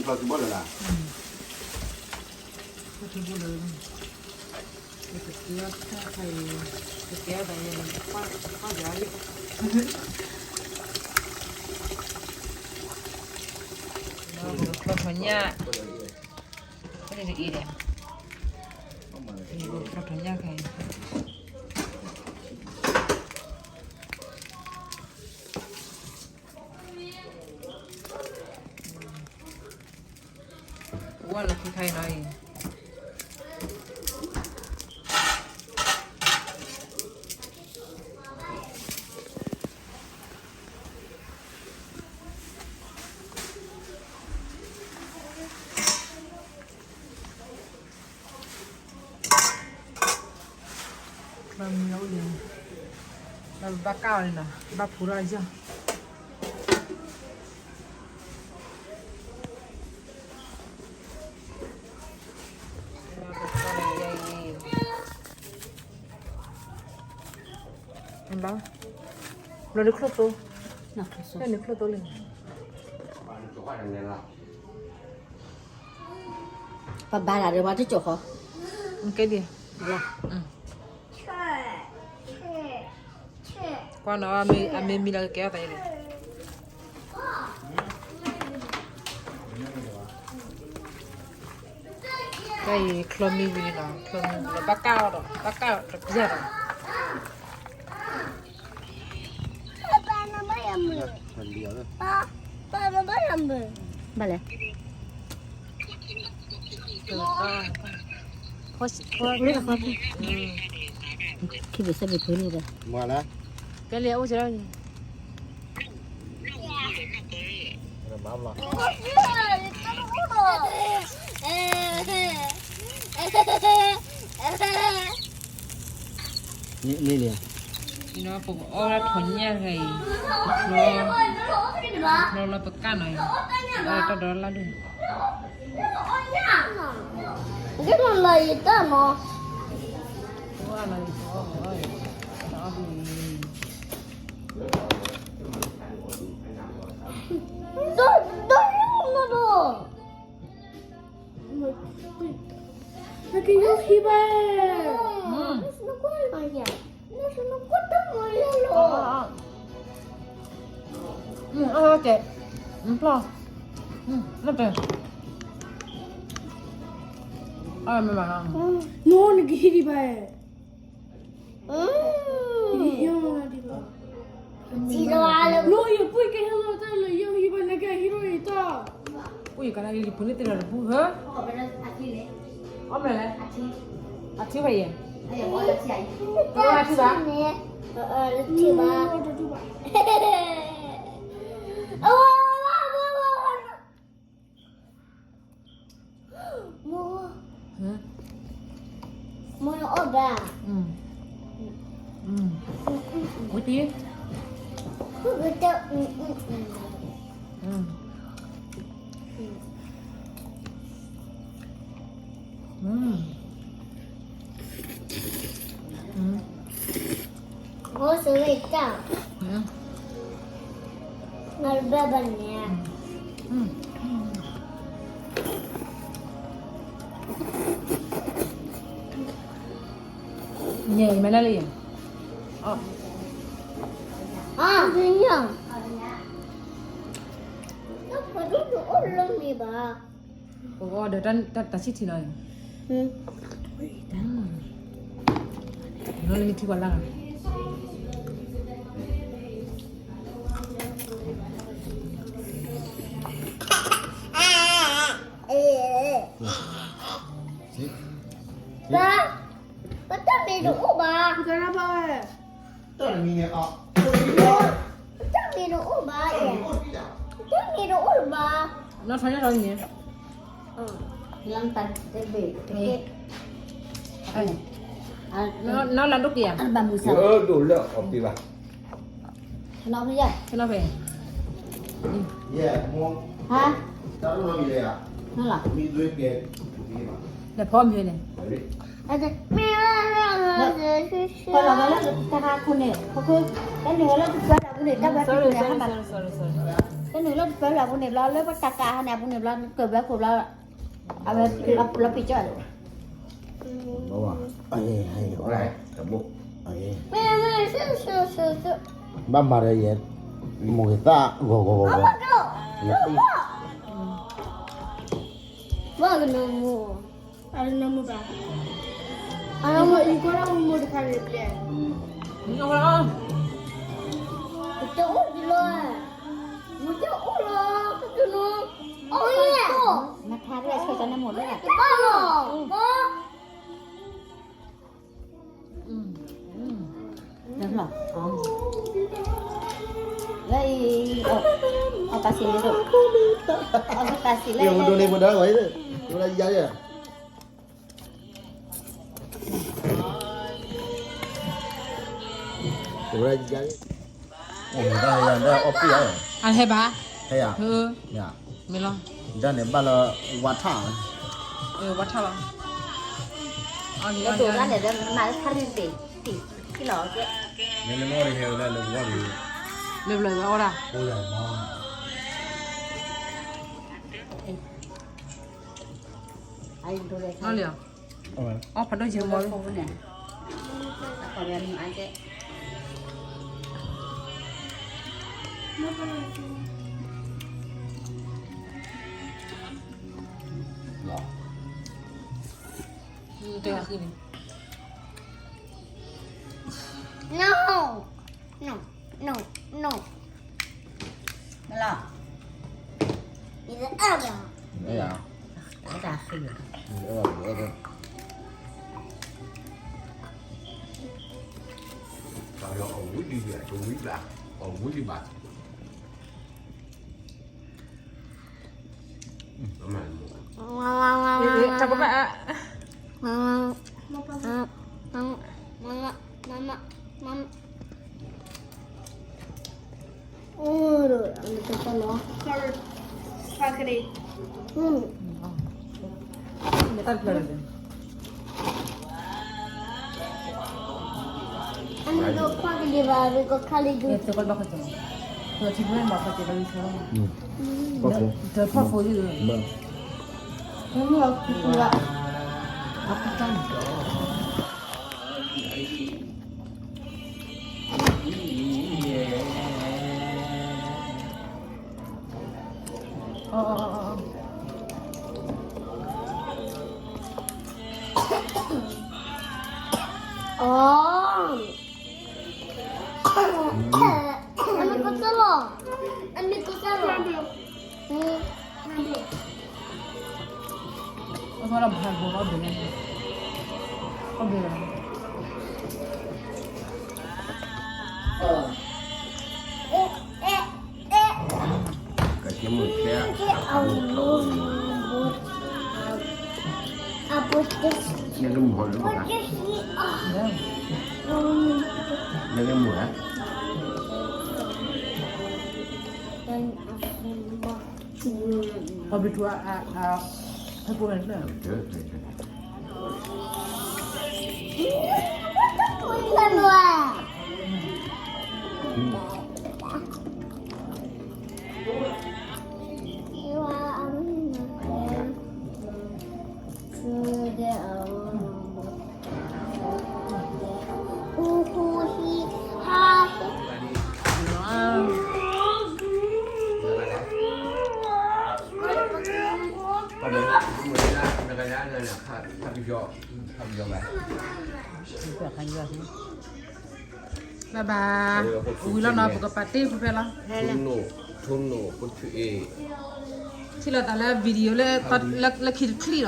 လီၤထူဘိလၢ်လၢ်, လီၤထူဘိလၢ်, ကကဲထီၣ်ခါအံၤ, ကကဲထီၣ်သးအံၤ, ပကဖျီထီၣ်ညၣ်, အံၤဒီး, ပကဖျီထီၣ်ညၣ်ခါအံၤ ဝဲလၢခံခါအံၤနီၤအံၤ, ဘၣ်မံလီၤအိၣ်လံ, ဘၣ်ဘၣ်ကၣ်အီၤန့ၣ်နီၤ, ဘၣ်ဖူထီၣ်ယီၢ် ဘၣ်, ဘျီဒုးချိၣ်သိ, ဘျီဒုးချိၣ်သိလံ, ပဘၣ်လၢဒ်ဝဲတကၠိၤဃီ, ကဲဒ်, ကွၢ်နီၤ, အမ့ၢ်မံလီၤကကဲထီၣ်သးအံၤန့ၣ် တၢ်အံၤချီမံဝံၤလံနီၤ, ချီမံဝံၤလီၤ ဘၣ်ကၣ်အီၤဒီး ဘၣ်ကၣ်အီၤတပျၢ်ဒီး ဘၣ်လဲၣ်, ခံဘ့ၣ်သၢဘ့ၣ်ဖိန့ၣ်ဒီး ကဲလံ အိၣ်ကဒီး န့ၣ်လံ, ပကဖျီလီၤပကၣ်နီၤအံၤ, တၢ်ဒီးလၢ်ဒၣ် ကဲလီၤလီၤယတၢ်နီၤ, ဒီးဒီးယိၤနီၤဒီး နကယိၤဟံၣ်ဘၣ်, နကွၢ်လီၤယၤ, နကွၢ်တၢ်မၤယၤလီၤ, အကဲ, ဖျီ, နတ, အမ့ၢ်ဘၣ်, နနကဟံၣ်ဒံးဘၣ် ယိၤ, ယိၤပှ့ၤကဟဲလီၤတၢ်လၢယိၤဟံၣ်ဘၣ် နကဟံၣ်ရိၣ်အံၤတၢ်, ပှ့ၤကနၣ်လံ ယပှ့ၤန့ၢ်သ့ၣ်လီၤတပူၤဧၢ, အီၣ်မနုၤလဲၣ်, အထံဖဲယဲ, အထံဘၣ်, အထံဘၣ် မိၢ်, မိၢ်အီၣ်ဘၣ်, ဝံၤတံၢ်, မိၢ်စဝံတၢ်, အဘၣ်ဘၣ်န့ၣ်, ညါအံၤမ့ၢ်လၢလၢယဲ, အါ, ညါ, ပကအိၣ်ဒီးတၢ်ဆံၣ်ထံနီၤ, နီၤလၢမ့ၢ်ထံပှၤလၢ်ဂၤ ဘၣ်, ပတၢ်မ့ၢ်တအိၣ်ဘၣ်, တၢ်မ့ၢ်တအိၣ်ဘၣ်, တၢ်မ့ၢ်တအိၣ်ဘၣ်, နီၢ်လၢဒိၣ်က့ၤဧါ, ဆနီၣ်ဖဲ, ဆနီၣ်ဖဲ, ဟါ, လဲၤဖီမ့ၤန့ၣ်, ပှၤလီၤဝဲလၢတၢ်ခါခိၣ်န့ၣ်, တၢ်န့ၣ်ဝဲလၢတၢ်ပှၤလီၤဝဲန့ၣ် တၢ်ပှၤတၢ်န့ၣ်ဟါဘၣ်, တနုာ်လၢတပၢၢ်လၢအပူၤန့ၣ်ဘျီ လၢပတၢ်ကးဟါန့ၣ်အပူၤန့ၣ်ဘျီ ကၢၢ်ဝဲခိၣ်ဘျီ အဝဲလီၤပံာ်ကၠီၣ်လီၤ. ဘၣ်မၤဒီးယဲ မိၢ်ကသၣ်ဂီၤဂီၤဂီၤဂီၤ ဘၣ်ကနမူ အနမူဘၣ် အနမူအံၤကီၢ်လၢမူတခါန့ၣ်ပျဲ မူတအိၣ်ဒံးလီၤ မူတအိၣ်လီၤ ကနူ အိၣ်လီၤ နခါရဲၣ်ဆၢကနမူလီၤ တဘၣ်လီၤ လၢအံၤ အီၣ်ပာ်စံးလၢ အီၣ်ပာ်စံးလၢ ဒိးန့ၢ်ပဒါဝဲ ဒိးလၢယါယ ဒိးလၢယါယ အိၣ်မူဒါယါဒါအီၣ်ပံၣ်ယါ အဟဲဘၣ် ဟဲယါ မ့ၢ်လီၤ ဒါန့ၣ်ဘၣ်လၢ ဝါထၣ် ဝါထၣ်လီၤ အီၣ်လီၤ ဒိးလၢန့ၣ်ဒီး မၤလၢခါလံတ့ၢ် ထံၣ်လီၤကဲ မ့ၢ်လၢမီၢ်လံဟဲဝဲဒၣ်လၢပဂီၢ်လံ လၢပျၢၤဝဲဒၣ် အိၣ်ယၤမီၢ် အီၣ်လံ အီၣ်ဖးဒိၣ်ယဲမီၢ် အီၣ်ဖးဒိၣ်ယဲ တဲဃီန့ၣ် No, no, no, no. မလီၤ ယအၢၣ်ဘၣ် အၢၣ်ဘၣ် အၢၣ်ဘၣ် အၢၣ်ဘၣ် အဝံၤလံဘၣ် အဝံၤလံဘၣ် တၢ်ပဘၣ် တၢ်ပျၢၤလၢ အမ့ၢ်ကခွါကလံၤဘၣ် အမ့ၢ်ကခါလံၤဒုး တဖီဖိဒုး အမ့ၢ်ကစၢ်လီၤ အမ့ၢ်ကစၢ်လီၤ ကဲမုၢ်ခဲ နကမုၢ်ဟဲလၢပက နကမုၢ်ဟဲ အဘျုးထူအ အ အ ဟဲပူၤန့ၣ် ဘၣ်ဘၣ် ဝံၤလီၤနီၤ ပကပာ်တ့ၢ်ဖဲဖဲလီၤ ထံၣ်လိာ်သးလၢ video လၢ လၢခံတချံၣ်လီၤ